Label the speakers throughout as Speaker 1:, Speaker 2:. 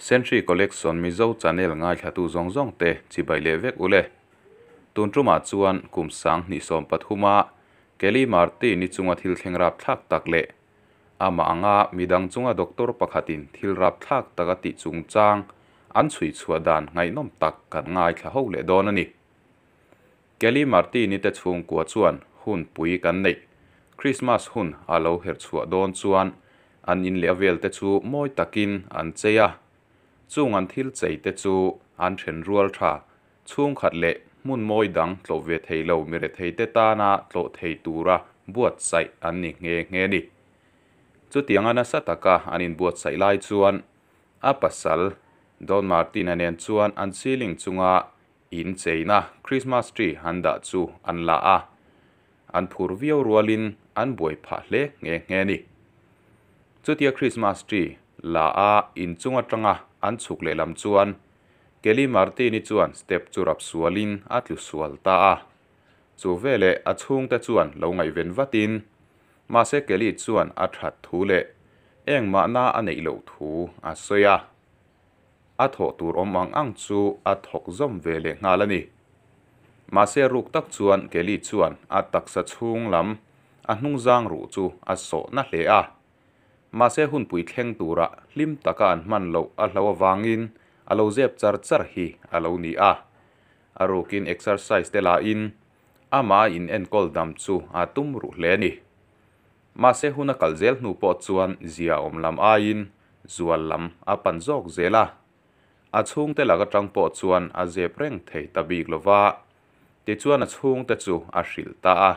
Speaker 1: Century Collection Mizo Channel ngaithlatu zawng zawng te chibai leh vek ule. Tun tumah chuan kum 2013 a Kelly Martin-i chunga thil thleng rapthlak tak leh amah anga midang chunga doctor pakhatin thil rapthlak tak a tih chungchang an chhui chhuah dan ngaihnawm tak kan ngaithla ho leh dawn a ni. Kelly Martin-i te chhungkua chuan hun pui kan neih Krismas hun a lo herh chhuah dawn chuan an in leh a vel te chu mawi takin an chei a. Chung an thil chei te chu an then rual tha, chhungkhat leh hmun mawi dang tlawh ve thei lo mirethei te tana tlawh thei tura buatsaih an ni nghe nghe a ni. Chutianga nasa taka an inbuatsaih lai chuan a pasal Don Martin-a nen chuan an ceiling chunga In cheina Christmas tree an dah chu an la a, an phur viau rualin an buai phah hle nghe nghe a ni. Chutia Christmas tree la a in chung atanga an chhuk leh lam chuan Kelly Martin-i chuan step chu rap sualin a tlu sual ta a. Chu veleh a chhungte chuan lo ngaihven vatin mahse Kelly chuan a that thu leh engmahna a neih loh thu a sawi a. A thawh tur awm ang ang chu a thawk zawm ve leh nghal a ni. Mahse ruk tak chuan Kelly chuan a taksa chhung lam a hnungzang ruh chu a sawh na hle a. Mahse hunpui thleng tura hlim taka an hman loh a hlo avangin a lo zep char char hi a lo ni a. A rukin exercise te lahin amah a in enkawl dam chu a tum ruh hle a ni. Mahse hun a kal zel hnu pawh chuan zia awm lam aiin zual lam a pan zawk zel a. A chhungte lak atang pawh chuan a zep reng thei ta bik lo va, tichuan a chhungte chu a hrilh ta a.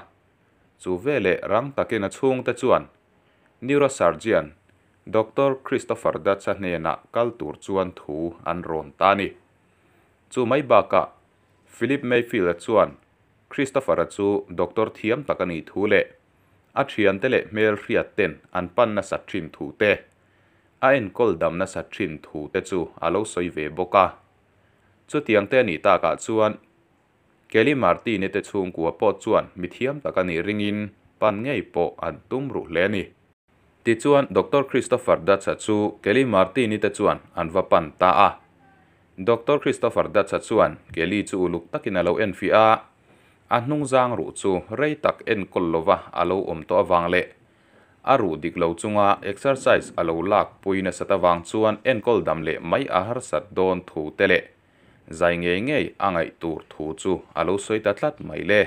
Speaker 1: Chu veleh rang takin a chhungte chuan Neurosurgeon Doctor Christopher Dutch-a hnenah kal tur chuan thu an rawn ta a ni. Chu mai bakah Philip Mayfield-a chuan Christopher-a chu doctor thiam tak a nih thu leh a thiante leh hmelhriat ten an pan nasat thin thu te, a enkawl dam nasat thin thu te chu a lo sawi ve bawk a. Chutiang te a nih takah chuan Kelly Martini te chhungkua pawh chuan mithiam tak a nih ringin pan ngei pawh an tum ruh hle a ni. Tichuan Doctor Christopher Dutch-a chu Kelly Martini te chuan an va pan ta a. Doctor Christopher Dutch-a chuan Kelly chu uluk takin a lo enfiah a, A hnungzang ruh chu rei tak enkawl lova a lo awm tawh avang leh a ruh dik lo chunga exercise a lo lak pui nasat avang chuan enkawl dam leh mai a harsat dawn thu te leh zai ngei ngei a ngaih tur thu chu a lo sawi ta tlat mai le.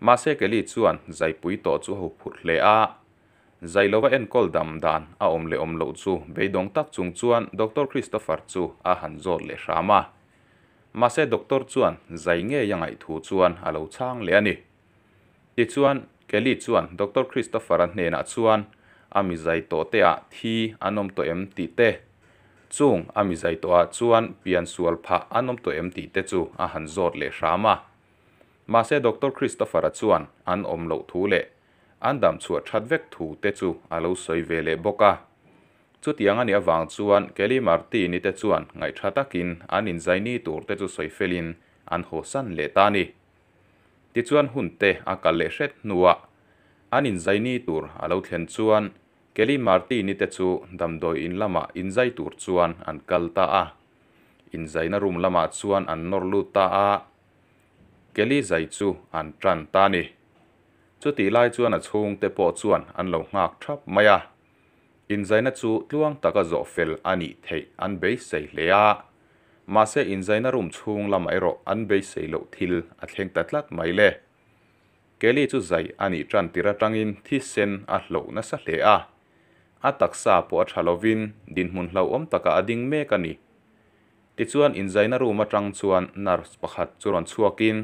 Speaker 1: Mahse Kelly chuan zaipui tawh chu a huphurh hle a, zai lova enkawl dam dan a awm leh awm loh chu beidawng tak chung chuan Doctor Christopher chu a han zawt leh hram a. Mahse doctor chuan zai ngei a ngaih thu chuan a lo chhang leh a ni. Tichuan, Kelly chuan Doctor Christopher-a hnenah chuan a mi zai tawh te ah thi an awm tawh em tih te, chung a mi zai tawh ah chuan pian sual phah an awm tawh em tih te chu a han zawt leh hram a. Mahse Doctor Christopher-a chuan an awm loh thu leh an dam chhuah that vek thu te chu a lo sawi ve leh bawk a. Chutiang a nih avang chuan Kelly Martin-i te chuan ngaihṭha takin an inzaini tur te chu sawi felin an hawsan leh ta a ni. Tichuan hun te a kal leh hret hnuah an inzaini tur a lo thlen chuan Kelly Martin-i te chu damdawi in lamah inzai tur chuan an kal ta a. Inzaina room lamah chuan an nawr lut ta a, Kelly zai chu an ṭan ta a ni. Chutih lai chuan a chhungte pawh chuan an lo nghak ṭhap mai a. Inzaina chu tluang taka zawh fel a nih theih an beisei hle a, mahse inzaina room chhung lamah erawh an beisei loh thil a thleng ta tlat mai le. Kelly chu zai a nih tan tir atangin thisen a hloh nasa hle a, a taksa pawh a tha lovin dinhmun hlauhawm takah a ding mek a ni. Tichuan inzaina room atang chuan nurse pakhat chu rawn chhuakin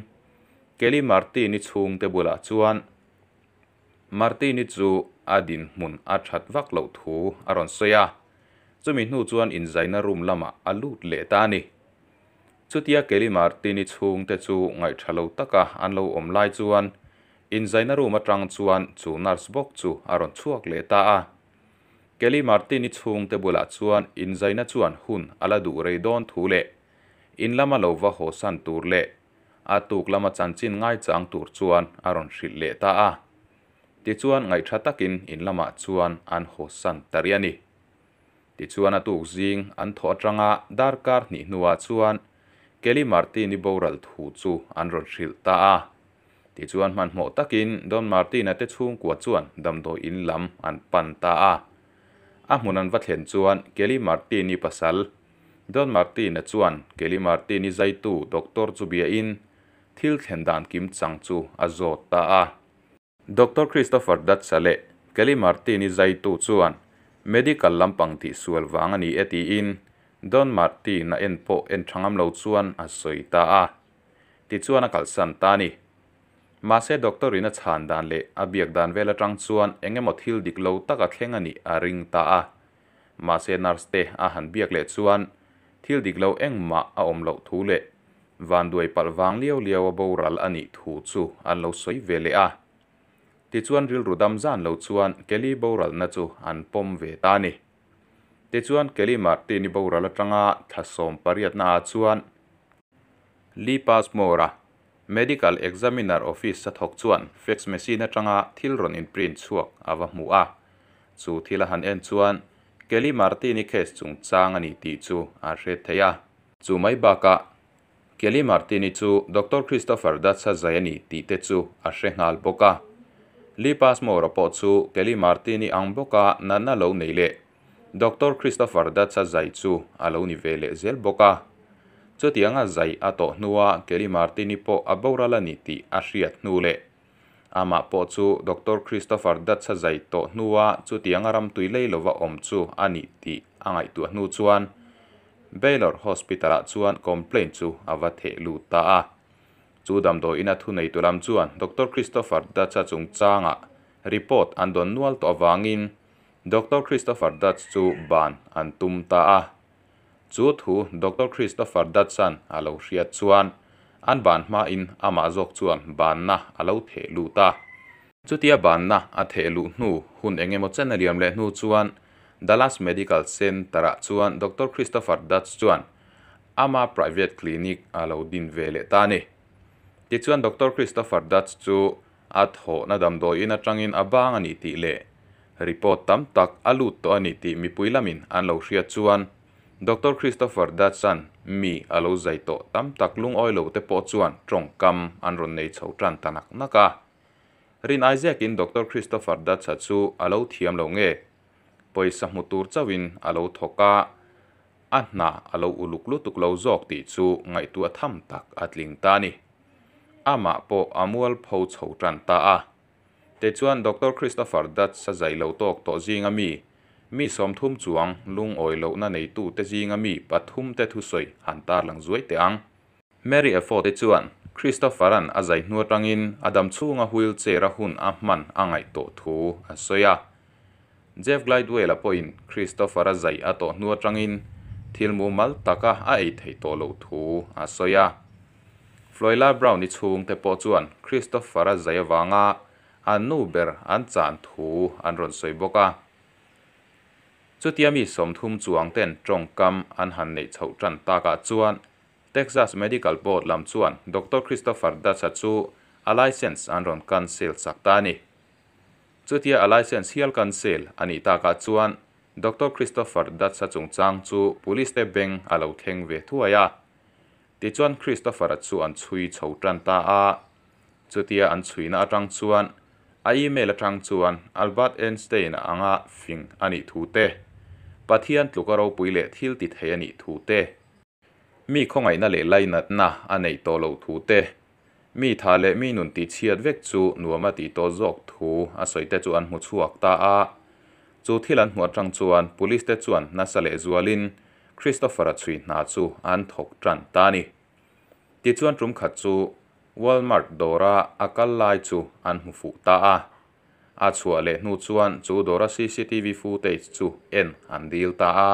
Speaker 1: Kelly Martin-i chhungte bulah chuan, Martini chu a dinhmun a that vak loh thu a rawn sawi a, chumi hnu chuan inzaina room lamah a lut leh ta a ni. Chutia Kelly Martini chhungte chu ngaihṭha lo taka an lo awm lai chuan inzaina room aṭang chuan chu nurse bawk chu a rawn chhuak leh ta a. Kelly Martini chhungte bulah chuan inzaina chuan hun a la duh rei dawn thu leh in lama lo va hawsan tur leh A tuk lama chanchin ngaichang tur chuan a rawn hrilh leh ta a. Tichuan ngaihṭha takin in lamah chuan an hawsan ta rih a ni. Tichuan a tuk zing an thawh atanga darkar hnih hnuah chuan Kelly Martin-i boral thu chu an rawn hrilh ta a. Tichuan hmanhmawh takin Don Martin-a te chhungkua chuan damdawi in lam an pan ta a. A hmun an va thlen chuan Kelly Martin-i pasal Don Martin-a chuan Kelly Martin-i zaitu doctor chu biain thil thlen dan kimchang chu a zawt ta a. Doctor Christopher Dutch-a leh Kelly Martin-i zaitu chuan medical lampang tihsual vang a ni e tiin Don Martin-a en pawh en tha ngam lo chuan a sawi ta a. Tichuan a kalsan ta a ni. Mahse doctor-in a chhan dan leh a biak dan vel atang chuan eng emaw thil dik lo tak a thleng a nih a ring ta a. Mahse nurse te a han biak leh chuan thil dik lo engmah a awm loh thu leh Vanduai palh vang liau liau a boral a nih thu chu an lo sawi ve leh a. Tichuan rilru dam zan lo chuan Kelly boralna chu an pawm ve ta a ni. Tichuan Kelly Martin-i boral atanga thla 18 ah chuan Lee Passmore-a Medical Examiner Office a thawk chuan fax machine atanga thil rawn inprint chhuak a va hmu a. Chu thil a han en chuan Kelly Martin-i case chungchang a ni tih chu a hre thei a. Chu mai bakah, Kelly Martin-i chu Doctor Christopher Dutch-a zai a ni tih te chu a hre nghal bawk a. Lee Passmore-a pawh chu Kelly Martin-i ang bawka natna lo nei leh Doctor Christopher Dutch-a zai chu a lo ni ve leh zel bawk a. Chutianga zai a tawh hnua Kelly Martin-i pawh a boral a ni tih a hriat hnu leh amah pawh chu Doctor Christopher Dutch-a zai tawh hnua chutianga ramtui lei lova awm chu a ni tih a ngaihtuah hnu chuan Baylor Hospital-ah chuan complaint chu a va theh lut ta a. Chu damdawiin a thuneitu lam chuan Doctor Christopher Dutch-a chungchangah report an dawn nual tawh avangin Doctor Christopher Dutch chu ban an tum ta a. Chu thu Doctor Christopher Dutch-a'n a lo hriat chuan an ban hmain amah zawk chuan banna a lo theh lut a. Chutia banna a theh luh hnu hun eng emaw chen a liam leh hnu chuan Dallas Medical Center-ah chuan Doctor Christopher Dutch chuan ama private clinic a lo din ve leh ta a ni. Tichuan Doctor Christopher Dutch chu a thawhna damdawiin atangin a bang a ni tih leh report tam tak a lut tawh a ni tih mipui lamin an lo hriat chuan Doctor Christopher Dutch-a'n mi a lo zai tawh tam tak lungawi lo te pawh chuan tawngkam an rawn nei chho tan ta nak nak a. Rin Isaac-in Doctor Christopher Dutch-a chu a lo thiam lo nge? Pawisa hmu tur chauhin a lo thawk a, a hna a lo uluk lutuk lo zawk tih chu ngaihtuah tham tak a tling ta a ni. Amah pawh a mualpho chho tan ta a. Tichuan Doctor Christopher Dutch-a zai lo tawk tawh zinga mi, mi 30 chuang lungawi lohna neitute zinga mi pathumte thusawi han tarlang zuai teh ang. Mary Effort-i chuan Christopher-a'n a zai hnu atangin a dam chhunga wheelchair-a hun a hman a ngaih tawh thu a sawi a. Jeff Glidewell-a pawhin Christopher-a zai a tawh hnu atangin thil mumal taka a ei theih tawh loh thu a sawi a. Floyla Brown-i chhungte pawh chuan Christopher-a zai avanga an nu ber an chan thu an rawn sawi bawk a. Chutia mi 30 chuang ten tawngkam an han neih chhoh tan takah chuan Texas Medical Board lam chuan Doctor Christopher Dutch-a chu a licence an rawn cancel sak ta a ni. Chutia a licence hial cancel a nih takah chuan Doctor Christopher Dutch-a chungchang chu police te beng a lo thleng ve thuai a. Tichuan Christopher-a chu an chhui chho tan ta a. Chutia an chhuina atang chuan a email atang chuan Albert Einstein-a anga fing a nih thu te, Pathian tluka ropui leh thil ti thei a nih thu te, Mi khawngaihna leh lainatna a neih tawh loh thu te, mi tha leh mi nun tihchhiat vek chu nuam a tih tawh zawk thu a sawi te chu an hmu chhuak ta a. Chu thil an hmuh atang chuan Police te chuan nasa leh zualin Christopher-a chhui hna chu an thawk tan ta a ni. Tichuan tum khat chu Walmart dawra a kal lai chu an hmu fuh ta a. A chhuah leh hnu chuan chu dawra cctv footage chu en an dil ta a.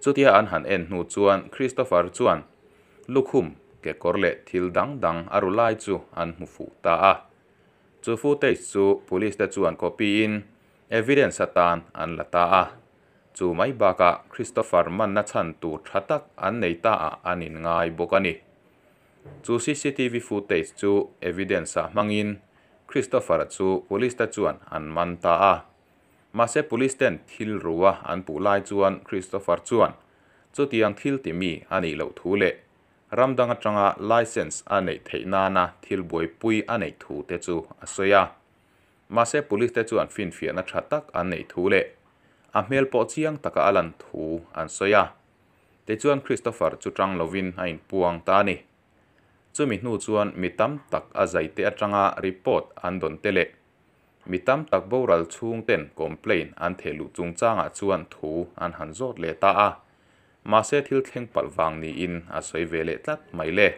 Speaker 1: Chutia an han en hnu chuan Christopher chuan lukhum, kekawr leh thil dang dang a ru lai chu an hmu fuh ta a. Chu footage chu police te chuan copy in evidence atan an la ta a. Chu mai bakah Christopher manna chhan tur tha tak an nei ta ah an inngai bawk a ni. Chu cctv footage chu evidence ah hmangin Christopher-a chu police te chuan an man ta a. Mahse police ten thil rua an puh lai chuan Christopher chuan chutiang thil ti mi a nih loh thu leh ram dang atanga license a neih theih nana thil buaipui a neih thu te chu a sawi a. Mahse police te chuan finfiahna tha tak an neih thu leh a hmel pawh chiang taka a lan thu an sawi a. Tichuan Christopher chu tang lovin a inpuang ta a ni. Chumi hnu chuan mi tam tak a zai te atanga report an dawn te leh mi tam tak boral chhung ten complaint an theh luh chungchangah chuan thu an han zawt leh ta a. Mahse thil thleng palh vang niin a sawi ve leh tlat mai le.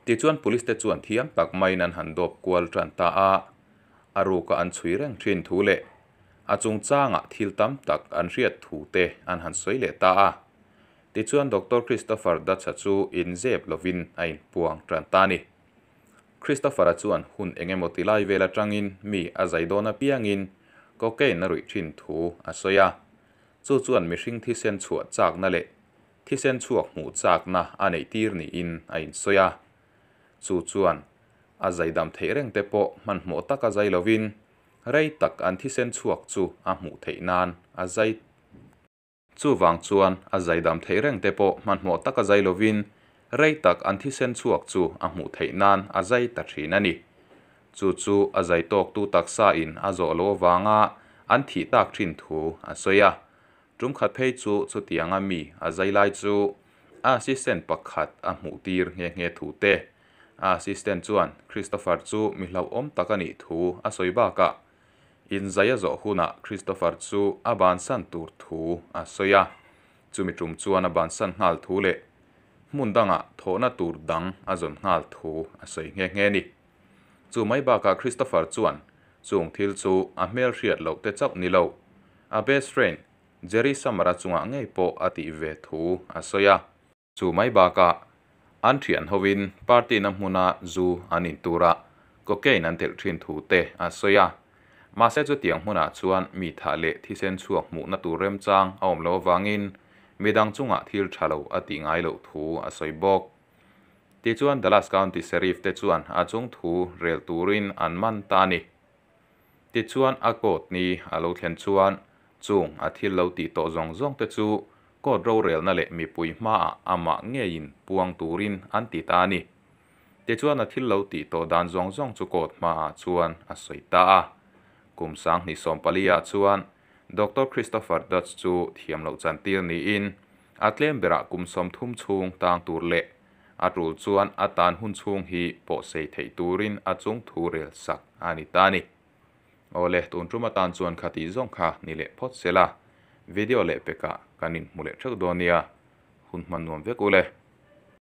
Speaker 1: Tichuan police te chuan thiam tak maiin an han dawp kual tan ta a, a ruka an chhui reng thin thu leh a chungchangah thil tam tak an hriat thu te an han sawi leh ta a. Tichuan Doctor Christopher Dutch-a chu inzep lovin a inpuang tan ta a ni. Christopher-a chuan hun eng emaw ti lai vel atangin mi a zai dawn apiangin cocaine a ruih thin thu a sawi a. Chu chuan mihring thisen chhuah chakna leh thisen chhuak hmuh chakna a neih tir niin a insawi a. Chu chuan a zaidam theih reng te pawh hmanhmawh taka zai lovin rei tak an thisen chhuak chu a hmuh theih nan a zai. Chuvang chuan a zaidam theih reng te pawh hmanhmawh taka zai lovin rei tak an thisen chhuak chu a hmuh theih nan a zai ta thin a ni. Chu chu a zai tawktu taksa in a zawh loh avanga an thih tak thin thu a sawi a. Tum khat phei chu chutianga mi a zai lai chu a assistant pakhat a hmuh tir nghe nghe thu te. A assistant chuan Christopher chu mi hlauhawm tak a nih thu a sawi bakah inzai a zawh hunah Christopher chu a bansan tur thu a sawi a. Chumi tum chuan a bansan nghal thu leh hmun dangah thawhna tur dang a zawn nghal thu a sawi nghe nghe a ni. Chu mai bakah Christopher chuan chung thil chu a hmel hriat loh te chauh ni lo, a best friend Jerry Summer-a chungah ngei pawh a tih ve thu a sawi a. Chu mai bakah an thian hovin party na hmuna zu an in tura cocaine an telh thin thu te a sawi a. Mahse chutiang hmunah chuan mi thah leh thisen chhuak hmuhna tur remchang a awm loh avangin midang chungah thil tha lo a tih ngai loh thu a sawi bawk. Tichuan Dallas County Sheriff te chuan a chung thu rel turin an man ta a ni. Tichuan a court ni a lo thlen chuan chung a thil lo tih tawh zawng zawng te chu court rorelna leh mipui hmaah amah ngeiin puang turin an ti ta a ni. Tichuan a thil lo tih tawh dan zawng zawng chu court hmaah chuan a sawi ta a. Kum 2014 ah chuan Doctor Christopher Dutch chu thiam loh chantir niin A tlem berah kum 30 chhung tang tur leh a tul chuan a tan hun chhung hi pawh sei theih turin a chung thu rel sak a ni ta a ni. Awle, tun tum atan chuan khatih zawng kha ni leh phawt se la, video leh pekah kan inhmu leh theuh dawn nia, hun hman nuam vek u le.